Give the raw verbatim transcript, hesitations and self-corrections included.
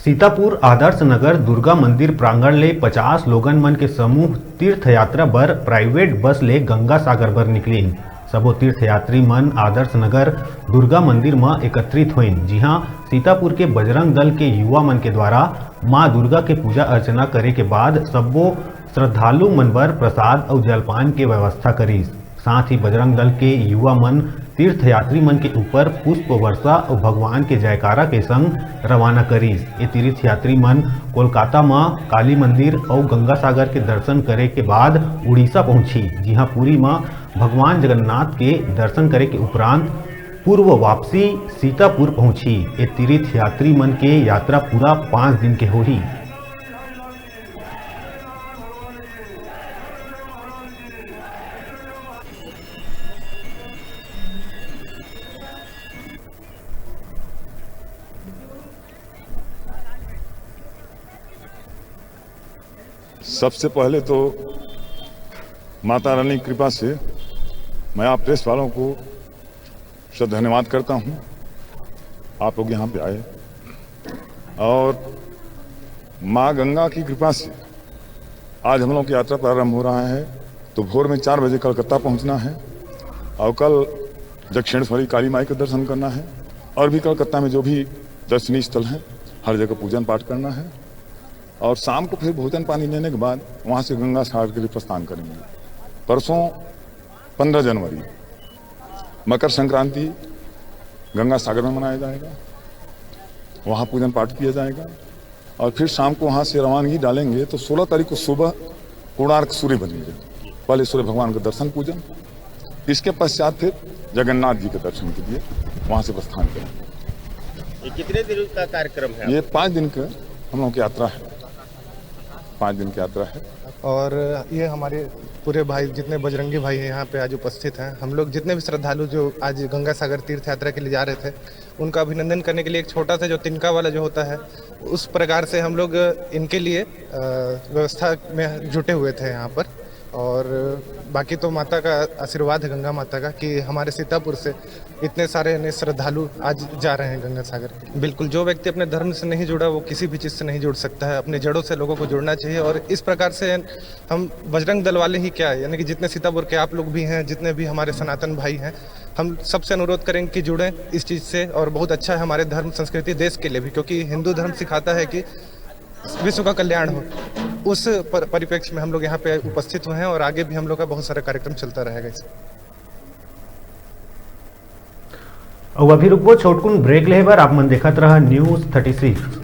सीतापुर आदर्श नगर दुर्गा मंदिर प्रांगण ले पचास लोगन मन के समूह तीर्थ यात्रा बर प्राइवेट बस ले गंगा सागर बर निकलिन। सबो तीर्थयात्री मन आदर्श नगर दुर्गा मंदिर म एकत्रित होइन, जिहां सीतापुर के बजरंग दल के युवा मन के द्वारा मां दुर्गा के पूजा अर्चना करे के बाद सब्बो श्रद्धालु मन बर प्रसाद अउ जलपान के व्यवस्था करिस। साथ ही बजरंग दल के युवा मन तीर्थयात्री मन के ऊपर पुष्प वर्षा अउ भगवान के जयकारा के संग रवाना करिस। ये तीर्थयात्री मन कोलकाता म काली मंदिर अउ गंगा सागर के दर्शन करे के बाद उड़ीसा पहुंची, जिहां पुरी म भगवान जगन्नाथ के दर्शन करे के उपरांत पूर्व वापसी सीतापुर पहुंची। ये तीर्थयात्री मन के यात्रा पूरा पाँच दिन के होही। सबसे पहले तो माता रानी की कृपा से मैं आप प्रेस वालों को से धन्यवाद करता हूँ, आप लोग यहाँ पे आए। और माँ गंगा की कृपा से आज हम लोग की यात्रा प्रारंभ हो रहा है। तो भोर में चार बजे कलकत्ता पहुँचना है और कल दक्षिणेश्वरी काली माई का दर्शन करना है और भी कलकत्ता में जो भी दर्शनीय स्थल हैं, हर जगह पूजन पाठ करना है। और शाम को फिर भोजन पानी लेने के बाद वहाँ से गंगा सागर के लिए प्रस्थान करेंगे। परसों पन्द्रह जनवरी मकर संक्रांति गंगा सागर में मनाया जाएगा, वहाँ पूजन पाठ किया जाएगा और फिर शाम को वहाँ से रवानगी डालेंगे। तो सोलह तारीख को सुबह कोणार्क सूर्य बनेंगे, पहले सूर्य भगवान का दर्शन पूजन, इसके पश्चात फिर जगन्नाथ जी के दर्शन के लिए वहाँ से प्रस्थान करेंगे। ये कितने दिन का कार्यक्रम है? ये पाँच दिन का हम लोगों की यात्रा है, पाँच दिन की यात्रा है। और ये हमारे पूरे भाई, जितने बजरंगी भाई हैं यहाँ पे आज उपस्थित हैं, हम लोग जितने भी श्रद्धालु जो आज गंगा सागर तीर्थ यात्रा के लिए जा रहे थे, उनका अभिनंदन करने के लिए एक छोटा सा जो तिनका वाला जो होता है, उस प्रकार से हम लोग इनके लिए अ, व्यवस्था में जुटे हुए थे यहाँ पर। और बाकी तो माता का आशीर्वाद है, गंगा माता का, कि हमारे सीतापुर से इतने सारे नए श्रद्धालु आज जा रहे हैं गंगा सागर। बिल्कुल, जो व्यक्ति अपने धर्म से नहीं जुड़ा, वो किसी भी चीज़ से नहीं जुड़ सकता है। अपने जड़ों से लोगों को जुड़ना चाहिए। और इस प्रकार से हम बजरंग दल वाले ही क्या, यानी कि जितने सीतापुर के आप लोग भी हैं, जितने भी हमारे सनातन भाई हैं, हम सबसे अनुरोध करेंगे कि जुड़ें इस चीज़ से। और बहुत अच्छा है हमारे धर्म संस्कृति, देश के लिए भी, क्योंकि हिंदू धर्म सिखाता है कि विश्व का कल्याण हो। उस पर, परिप्रेक्ष्य में हम लोग यहाँ पे उपस्थित हुए हैं और आगे भी हम लोग का बहुत सारा कार्यक्रम चलता रहेगा। इस अउ अभी रुकबो छोटकुन ब्रेक लेहे बर। आप मन देखत रहा न्यूज़ थर्टी सिक्स।